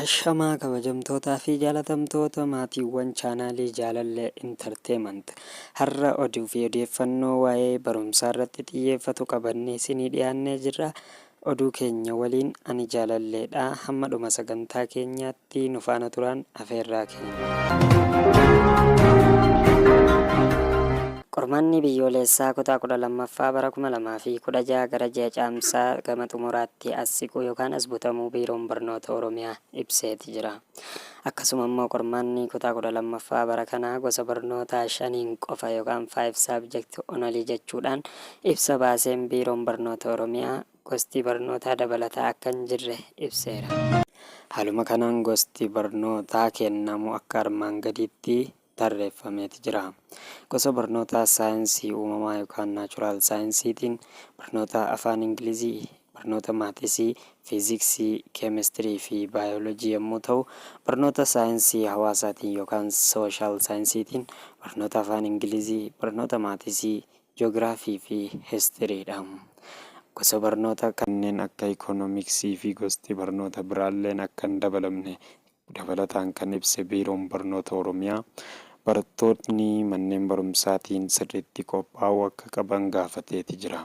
Ashamaa kabajamtootaa fi jaalatamtoota maatiiwwan chaanaalii Jaalallee Entertainment. Har'a oduu fi odeeffannoo waa'ee barumsaa irratti xiyyeeffatu qabannee isinii dhiyaannee jirra. Oduu keenya waliin ani Jaalalleedha. Hamma dhuma sagantaa keenyaatti nu faana turaan afeerraa keenya. Qormaanni biyyooleessaa kutaa 12ffaa bara 2016 gara ji'a Caamsaa gama xumuraatti as siquu yookaan as butamuu Biiroon Barnoota Oromiyaa ibseeti jira. Akkasuma immoo qormaanni kutaa 12ffaa bara kanaa gosa barnootaa shaniin qofa yookaan 5 subject only jechuudhaan ibsa baaseen Biiroon Barnoota Oromiyaa gosti barnootaa dabalataa akka hin jirre ibseera. Haaluma kanaan gosti barnootaa kennamu akka armaan gadiitti tarreeffameeti jira. Gosa barnootaa saayinsii uumamaa yookaan naachuraal saayinsiitiin barnoota Afaan Ingilizii, barnoota Maatisii, Fiiziksii, Keemistirii fi Baayolojii yommuu ta'u, barnoota saayinsii hawaasaatiin yookaan sooshaal saayinsiitiin barnoota Afaan Ingilizii, barnoota Maatisii, Ji'oogiraafii fi Histiriidha. Gosa barnoota kanneen akka Ikoonomiksii fi gosti barnoota biraalleen akka hin dabalamne dabalataan kan ibse Biiroon Barnoota Oromiyaa, barattootni manneen barumsaatiin sirriitti qophaa'uu akka qaban gaafateeti jira.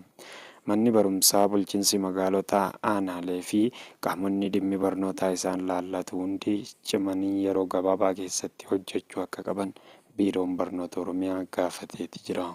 Manni barumsaa, bulchinsi magaalotaa, aanaalee fi qaamonni dhimmi barnootaa isaan laallatu hundi cimanii yeroo gabaabaa keessatti hojjechuu akka qaban Biiroon Barnoota Oromiyaa gaafateeti jira.